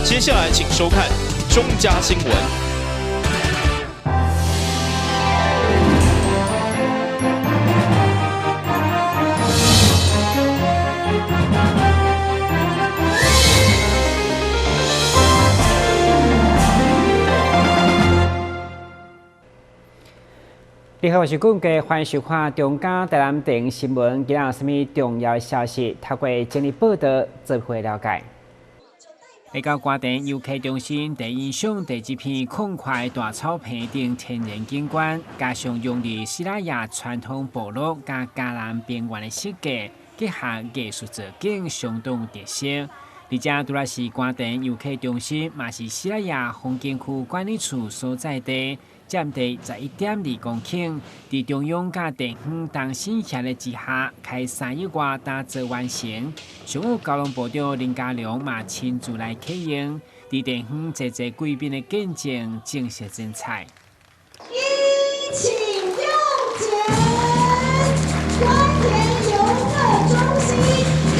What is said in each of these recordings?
接下來請收看中嘉新聞。你好，我是冠杰，歡迎收看中嘉台南電新聞。今仔有啥物重要的消息？透過整理報道，做伙了解。來到官田遊客中心，第欣賞第一片空曠大草坪頂天然景觀，加上融入西拉雅傳統部落佮嘉南平原的設計，結合藝術造景，相當有特色。而且除了是官田遊客中心，嘛是西拉雅風景區管理處所在地。佔地11.2公頃，佇中央佮地方同心協力之下，開3億外打造完成。上午交通部長林佳龍嘛親自來啟用，佇地方濟濟貴賓的見證，正式剪彩。一起用剪，官田遊客中心開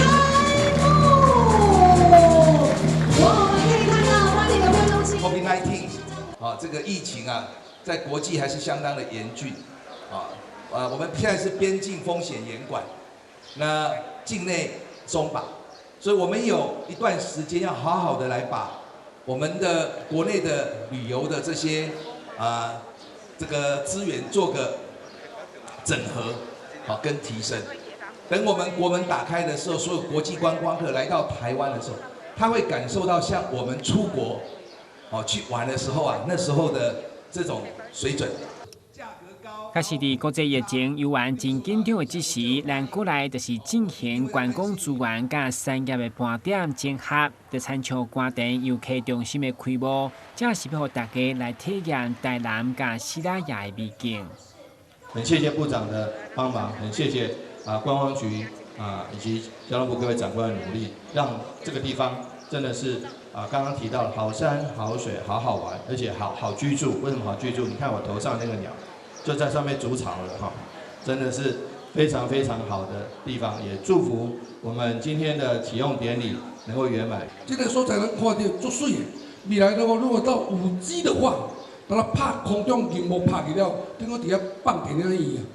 幕。我們可以看到官田遊客中心。 COVID-19，啊，這個疫情啊。在國際還是相當的嚴峻，啊，啊，我們現在是邊境風險嚴管，那境內鬆綁，所以我們有一段時間要好好的來把我們的國內的旅遊的這些啊這個資源做個整合，好跟提升。等我們國門打開的時候，所有國際觀光客來到台灣的時候，他會感受到像我們出國，哦去玩的時候啊，那時候的這種水準。可是佇國際疫情猶原真緊張的這時，咱國內就是進行觀光資源佮產業的盤點整合，就親像官田遊客中心的開幕，正是欲予大家來體驗台南佮西拉雅的美景。很謝謝部長的幫忙，很謝謝啊觀光局啊以及交通部各位長官的努力，讓這個地方真的是啊剛剛提到的好山好水好好玩，而且好好居住。為什麼好居住？你看我頭上那個鳥，就在上面築巢了哈，真的是非常非常好的地方，也祝福我們今天的啟用典禮能夠圓滿。這個所在咱看著足媠的，未來如果到5G 的話，當它拍空中螢幕拍去了，等於佇遐放電影院啊。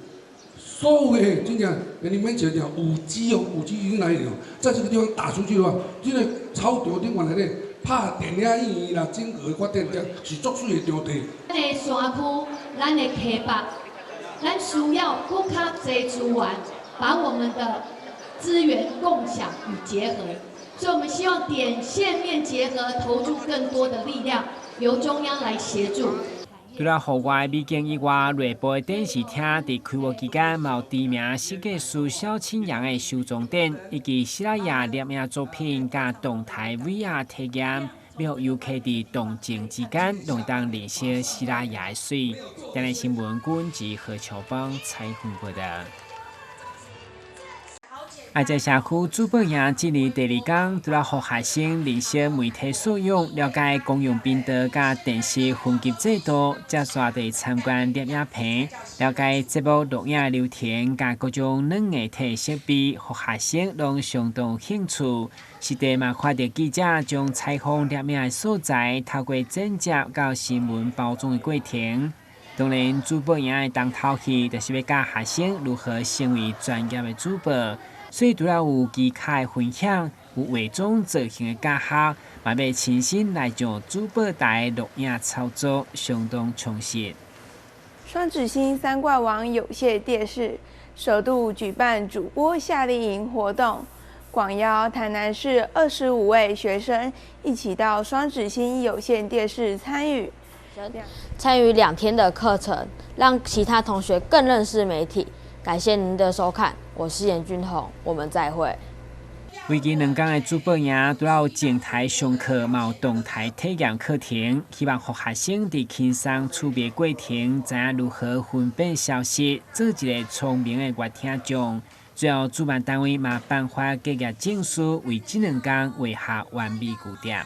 所有的真正，你免講講5G 哦，5G 已經來了，在這個地方打出去的話，這個草場頂原來咧拍電影院啦，整個的發展這是足媠的場地。咱的山區，咱的溪北，咱需要閣較濟資源，把我們的資源共享與結合，所以我們希望點線面結合，投注更多的力量，由中央來協助。除了戶外美景以外，內部的展示廳佇開幕期間，嘛有知名設計師蕭清揚的收藏展，以及西拉雅攝影作品佮動態 VR 體驗，予遊客佇動靜之間，攏會當認識西拉雅的媠。台南新聞君及何秋芳採訪報導。愛在社區主播營今年第二工，除了予學生認識媒體素養，了解公用頻道佮電視分級制度，接續佇參觀攝影棚，了解節目錄影流程佮各種軟硬體設備，予學生攏相當有興趣。實地嘛看著記者將採訪攝影的素材，透過剪接到新聞包裝的過程。當然，主播營的重頭戲，就是欲教學生如何成為專業的主播。所以除了有技巧的分享，有化妝造型的教學，嘛欲親身來上主播台錄影操作，相當充實。雙子星三冠網有線電視首度舉辦主播夏令營活動，廣邀台南市25位學生一起到雙子星有線電視參與，參與2天的課程，讓其他同學更認識媒體。感謝您的收看，我是嚴俊宏，我們再會。為期2天的主播營，除了有靜態上課，嘛有動態體驗課程，希望予學生佇輕鬆趣味過程，知影如何分辨消息，做一個聰明的閱聽眾。最後，主辦單位嘛頒發結業證書，為這2天畫下完美句點。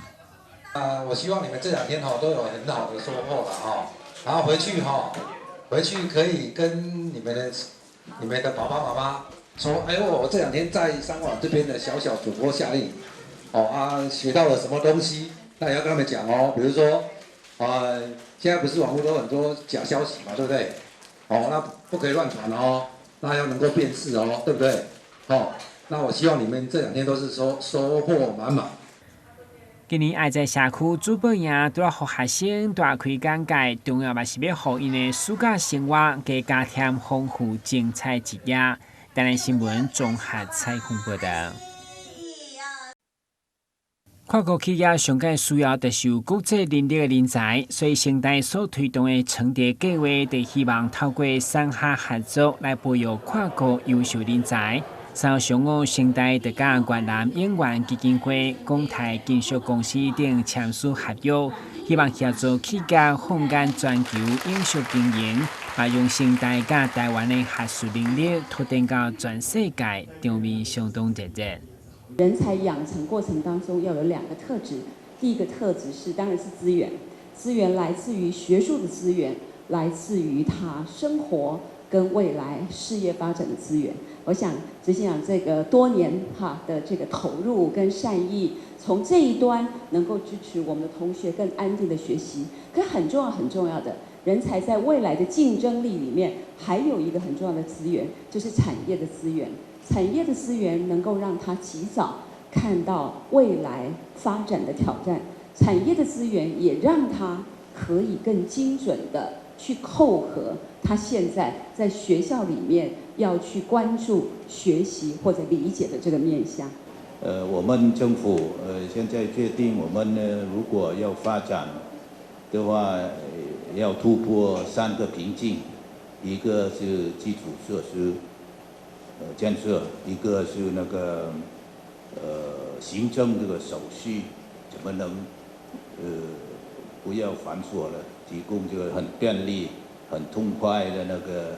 啊，我希望你們這兩天哈都有很好的收穫了哈，然後回去哈，回去可以跟你們的爸爸媽媽說，哎呦，我這兩天在三網這邊的小小主播夏令營，哦啊，學到了什麼東西？那也要跟他們講哦，比如說，啊，現在不是網絡都很多假消息嘛，對不對？哦，那不可以亂傳哦，那要能夠辨識哦，對不對？哦，那我希望你們這兩天都是收穫滿滿。今年愛在社區主播營，除了予學生大開眼界，重要嘛是欲予𪜶的暑假生活加添豐富精彩一頁。台南新聞綜合採訪報導。跨國企業上蓋需要就是有國際能力的人才，所以成大所推動的層疊計畫，就希望透過產學合作來培育跨國優秀人才。3號上午，成大就佮越南永源基金會、廣泰金屬公司等簽署合約，希望協助企業放眼全球永續經營，嘛用成大佮台灣的學術能力拓展到全世界，場面相當熱烈。人才養成過程當中要有兩個特質，第一個特質是當然是資源，資源來自於學術的資源，來自於他生活跟未來事業發展的資源。我想執行長這個多年哈的這個投入跟善意，從這一端能夠支持我們的同學更安定的學習。可很重要很重要的人才在未來的競爭力裡面，還有一個很重要的資源，就是產業的資源。產業的資源能夠讓他及早看到未來發展的挑戰，產業的資源也讓他可以更精準的去扣合他現在在學校裡面要去關注、學習或者理解的這個面向。我們政府現在決定，我們呢如果要發展的話，要突破三個瓶頸，一個是基礎設施建設，一個是那個行政這個手續，怎麼能不要繁瑣了，提供這個很便利、很痛快的那個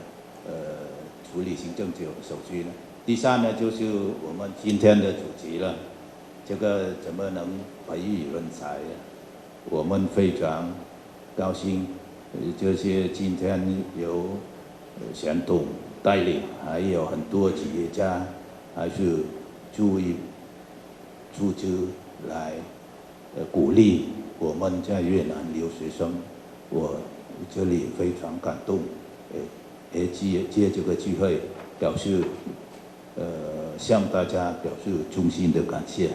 處理行政手續呢？第三呢，就是我們今天的主題了，這個怎麼能培育人才？我們非常高興，這些今天由賢董帶領，還有很多企業家還是注意出資來鼓勵我們在越南留學生，我這裡非常感動，也借這個機會表示，向大家表示衷心的感謝。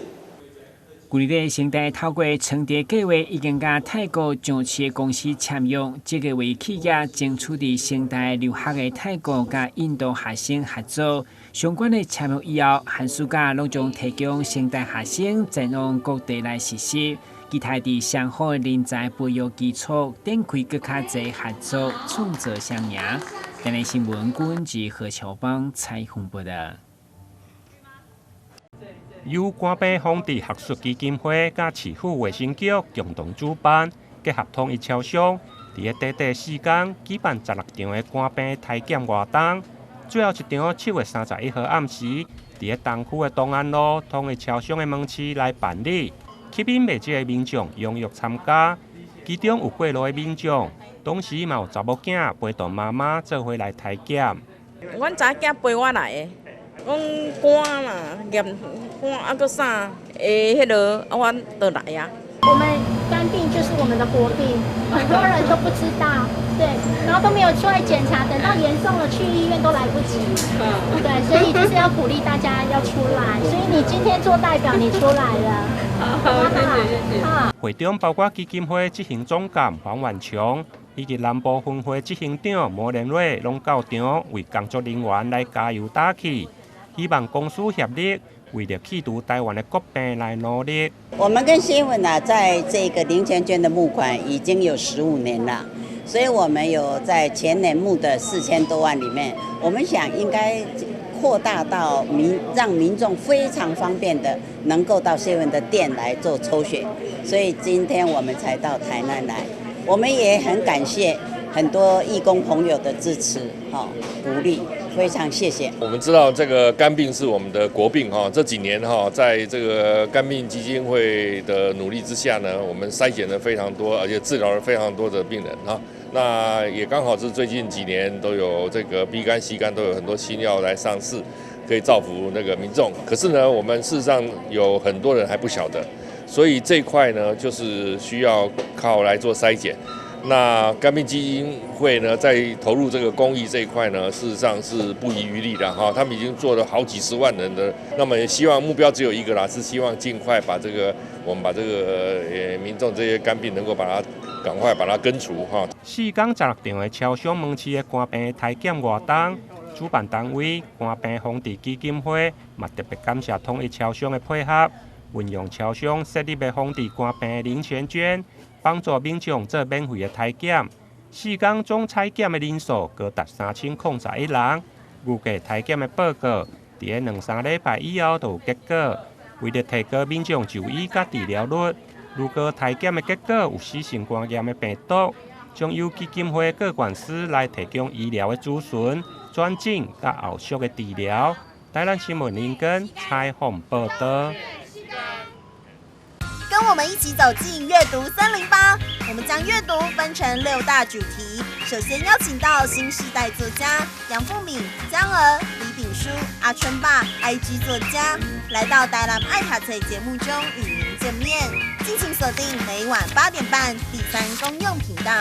舊年底，成大透過層疊計畫，已經佮泰國上市的公司簽約，這個為企業爭取佇成大留學的泰國佮印度學生合作。相關的簽約以後，寒暑假攏將提供成大學生前往各地來實習，期待佇雙方的人才培育基礎，展開閣較濟合作，創造雙贏。台南新聞郭文何秋芳採訪報導。由肝病防治學術基金會佮市府衛生局共同主辦，結合統一超商，佇咧短短4工舉辦16場的肝病篩檢活動。最後一場7月31號暗時，佇咧東區的東安路統一超商的門市來辦理，吸引袂少的民眾踴躍參加。其中有過路的民眾，同時嘛有查某囝陪同媽媽做伙來篩檢。阮查囝陪我來的。講肝啦，驗肝啊，閣啥會彼落啊，阮就來啊。我們肝病就是我們的國病，很多人都不知道，對，然後都沒有出來檢查，等到嚴重了去醫院都來不及。對，所以就是要鼓勵大家要出來。所以你今天做代表，你出來了。好，謝謝謝謝。會中包括基金會執行總監黃萬強以及南部分會執行長摩連瑞，攏到場為工作人員來加油打氣。希望公私協力，為著去除台灣的國病來努力。我們跟新聞啊，在這個零錢捐的募款已經有15年了，所以我們有在前年募的4000多萬裡面，我們想應該擴大到民，讓民眾非常方便的能夠到謝文的店來做抽血，所以今天我們才到台南來。我們也很感謝很多義工朋友的支持、哈鼓勵。非常謝謝。我們知道這個肝病是我們的國病哈，這幾年哈，在這個肝病基金會的努力之下呢，我們篩檢了非常多，而且治療了非常多的病人哈。那也剛好是最近幾年都有這個 B 肝、C 肝都有很多新藥來上市，可以造福那個民眾。可是呢，我們事實上有很多人還不曉得。所以這塊呢，就是需要靠來做篩檢。那肝病基金會呢，在投入這個公益這一塊呢，事實上是不遺餘力的哈。他們已經做了好幾十萬人的，那麼也希望目標只有一個啦，是希望盡快把這個我們把這個民眾這些肝病能夠把它趕快把它根除哈。4天16場的超商門市的肝病篩檢活動，主辦單位肝病防治基金會嘛特別感謝統一超商的配合，運用超商設立的防治肝病零錢捐，幫助民眾做免費的篩檢。4天總採檢的人數高達3011人，預計篩檢的報告佇咧兩三禮拜以後就有結果。為了提高民眾就醫佮治療率，如果篩檢的結果有死性肝炎的病毒，將由基金會個管師來提供醫療的諮詢、轉診佮後續的治療。台南新聞林根採訪報道。跟我們一起走進閱讀308，我們將閱讀分成6大主題。首先邀請到新世代作家楊富敏、江兒、李炳書、阿春爸、IG 作家，來到台南愛讀冊節目中與您見面。敬請鎖定每晚8點半第三公用頻道。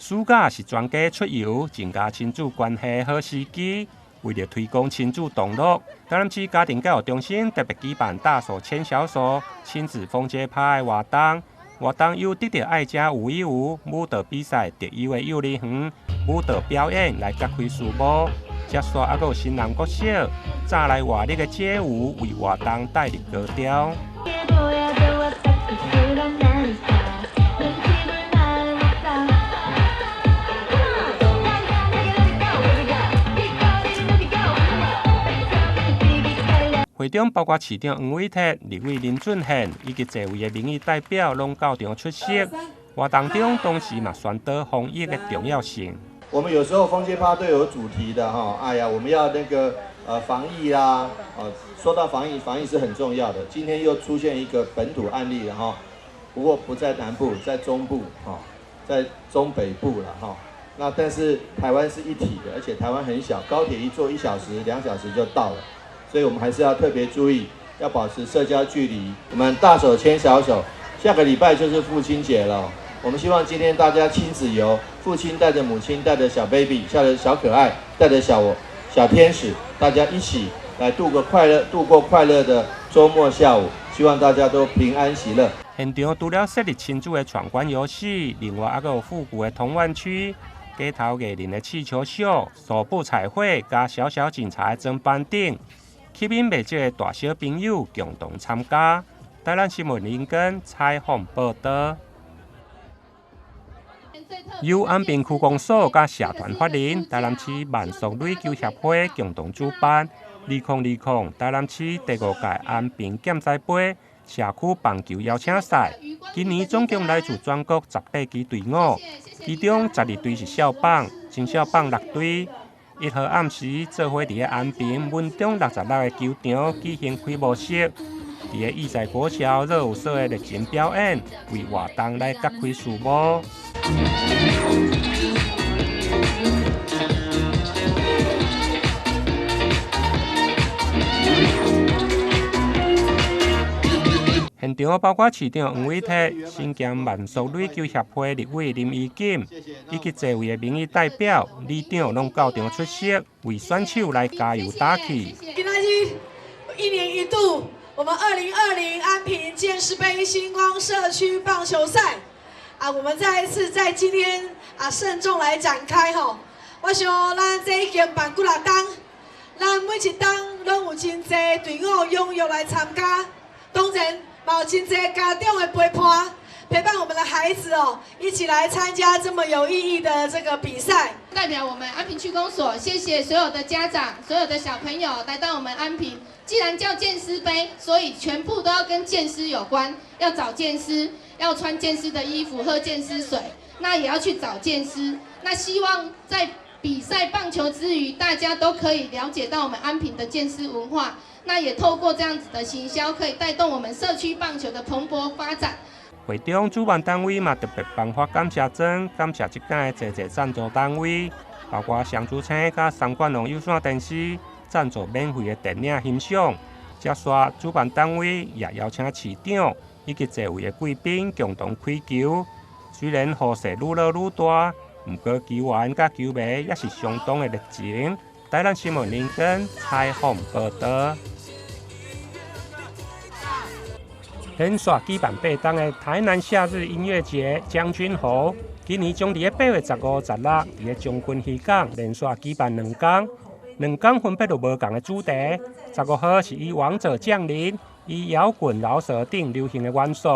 暑假是全家出遊、增加親子關係好時機。為了推廣親子同樂，台南市家庭教育中心特別舉辦大手牽小手親子封街趴的活動。活動有得著愛食有一舞舞蹈比賽得優的幼兒園舞蹈表演來揭開序幕。接續還閣有新南國小早來活力的街舞為活動帶入高潮。會中包括市長黃偉哲、立委林俊憲以及濟位的民意代表攏到場出席。活動中當時嘛宣導防疫的重要性。我們有時候封街趴都有主題的哈，哎呀，我們要那個防疫啦，說到防疫，防疫是很重要的。今天又出現一個本土案例了哈，不過不在南部，在中部哈，在中北部了哈。那但是台灣是一體的，而且台灣很小，高鐵一坐1小時、2小時就到了。所以我們還是要特別注意，要保持社交距離。我們大手牽小手，下個禮拜就是父親節了。我們希望今天大家親子遊，父親帶着母親，帶着小 baby，帶着小可愛，帶着小天使，大家一起來度過快樂的週末下午。希望大家都平安喜樂。現場除了設立親子的闖關遊戲，另外還有復古的童玩區、街頭藝人的氣球秀、手部彩繪加小小警察的裝扮等。吸引袂少的大小朋友共同參加。台南新聞林根採訪報道。由安平區公所佮社團法人台南市慢速壘球協會共同主辦，2020台南市第5屆安平劍哉杯社區棒球邀請賽，今年總共來自全國18支隊伍，其中12隊是少棒，青少棒6隊。1號暗時，做伙佇咧安平文中66个球場舉行開幕式，佇咧義載國小熱舞社的熱情表演，為活動來揭開序幕。現場包括市長黃偉哲、新疆慢速壘球協會立委林宜錦，以及濟位的民意代表、里長攏到場出席，為選手來加油打氣。今仔日一年一度，我們2020安平健士杯星光社區棒球賽，啊，我們再一次在今天啊慎重來展開吼。我想咱這已經辦幾若冬，咱每一冬攏有真濟隊伍踴躍來參加，當然。嘛有真濟家長的陪伴，陪伴我們的孩子哦，一起來參加這麼有意義的這個比賽。代表我們安平區公所，謝謝所有的家長、所有的小朋友來到我們安平。既然叫健思盃，所以全部都要跟健思有關，要找健思，要穿健思的衣服，喝健思水，那也要去找健思。那希望在比賽棒球之餘，大家都可以了解到我們安平的健思文化。那也透過這樣子的行銷，可以帶動我們社區棒球的蓬勃發展。會中主辦單位嘛特別頒發感謝狀，感謝這屆濟濟贊助單位，包括雙子星佮三冠王有線電視贊助免費的電影欣賞。接續主辦單位也邀請市長以及濟位的貴賓共同開球。雖然雨勢愈落愈大，毋過球員佮球迷也是相當的熱情。台南新聞林根採訪報導。連續舉辦八冬的台南夏日音樂節將軍湖，今年將佇8月15、16，佇咧將軍漁港連續舉辦兩工，兩工分別有無仝的主題。15號是以王者降臨，以搖滾饒舌等流行的元素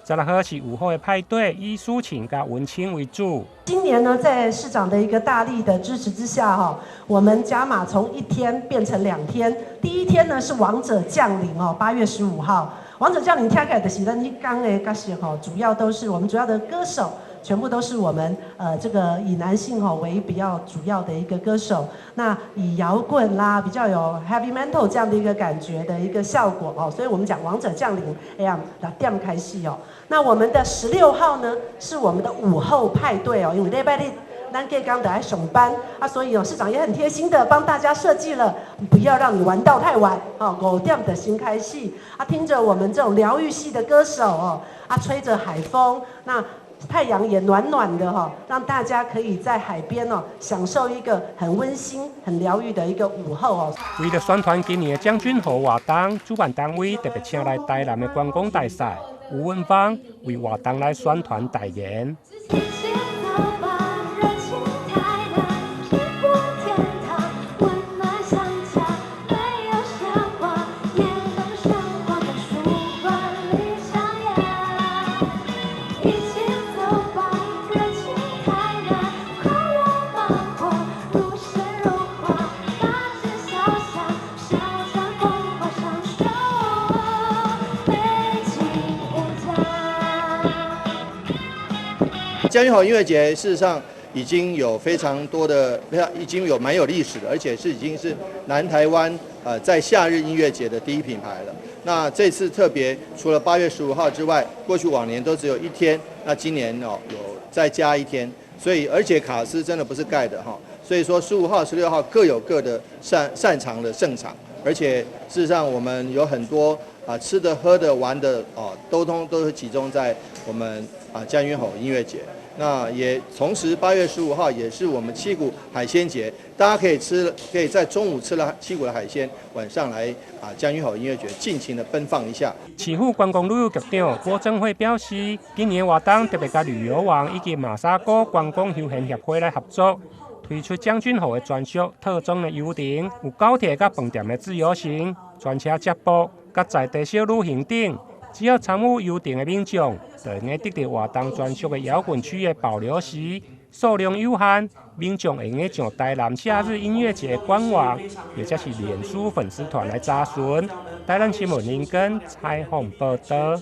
；16號是午後的派對，以抒情佮文青為主。今年呢，在市長的一個大力的支持之下，哈，我們加碼從一天變成兩天。第一天呢是王者降臨哦，8月15號。王者降臨聽起來就是咱彼工的角色吼，主要都是我們主要的歌手，全部都是我們這個以男性吼為比較主要的一個歌手。那以搖滾啦，比較有 heavy metal 這樣的一個感覺的一個效果哦，所以我們講王者降臨，哎呀，6點開始哦。那我們的16號呢，是我們的午後派對哦，因為禮拜日咱隔工都愛上班啊，所以哦，市長也很貼心的幫大家設計了，不要讓你玩到太晚哦，5點就先開始啊，聽着我們這種療癒系的歌手哦，啊，吹着海風，那太陽也暖暖的哈，讓大家可以在海邊哦，享受一個很溫馨、很療癒的一個午後哦。為了宣傳今年的將軍湖活動，主辦單位特別請來台南的觀光大使吳文芳為活動來宣傳代言。將軍湖音樂節事實上已經有非常多的，已經有蠻有歷史的，而且是已經是南台灣在夏日音樂節的第一品牌了。那這次特別除了8月15號之外，過去往年都只有一天，那今年哦有再加一天，所以而且卡司真的不是蓋的哈，所以說15號、16號各有各的擅長的勝場，而且事實上我們有很多啊吃的、喝的、玩的哦，都是集中在我們啊將軍湖音樂節。那也同時8月15號也是我們七股海鮮節，大家可以吃，可以在中午吃了七股的海鮮，晚上來啊將軍湖音樂節盡情的奔放一下。市府觀光旅遊局長郭正惠表示，今年活動特別佮旅遊網以及馬沙溝觀光休閒協會來合作，推出將軍湖的專屬套裝的遊程，有高鐵佮飯店的自由行、專車接駁、佮在地小旅行等。只要參與遊程的民眾，就會用得到活動專屬的搖滾區的保留席，數量有限，民眾會用上台南夏日音樂節官網，或者是臉書粉絲團來查詢。台南新聞林根採訪報導。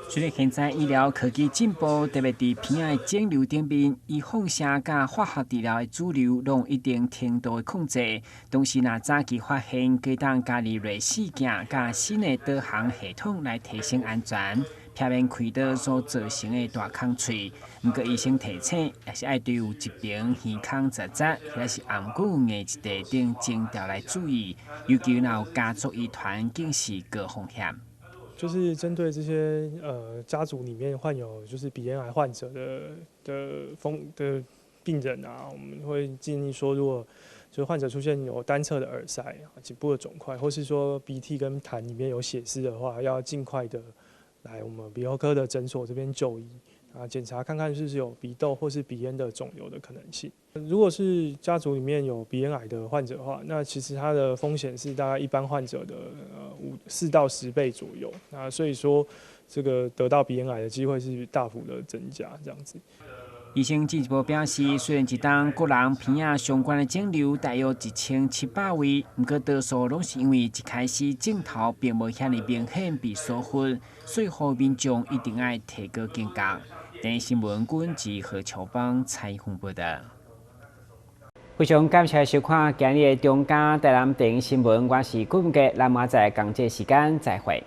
隨著現在醫療科技進步，特別佇鼻仔的腫瘤頂面，以放射佮化學治療的主流，攏有一定程度的控制。同時，若早期發現，會當加入內視鏡佮新的導航系統來提升安全，避免開刀所造成的大空喙。毋過醫生提醒，也是愛對有疾病、耳孔窒窒，或者是頷骨硬一塊等徵兆來注意，尤其若有家族遺傳，更是高風險。就是針對這些家族裡面患有就是鼻咽癌患者的病人啊，我們會建議說，如果就是患者出現有單側的耳塞、頸部的腫塊，或是說鼻涕跟痰裡面有血絲的話，要盡快的來我們鼻喉科的診所這邊就醫啊，檢查看看是不是有鼻竇或是鼻咽的腫瘤的可能性。如果是家族裡面有鼻咽癌的患者的話，那其實它的風險是大概一般患者的4到10倍左右。那所以說，這個得到鼻咽癌的機會是大幅的增加，這樣子。醫生進一步表示，雖然一冬國人鼻仔相關的腫瘤大約1700位，毋過多數攏是因為一開始症頭並無遐爾明顯被疏忽，所以呼籲民眾一定愛提高警覺。電視新聞軍及何秋邦採訪報道。非常感謝收看今日的中嘉台南電視新聞，我是顧文傑，咱明仔載仝這時間再會。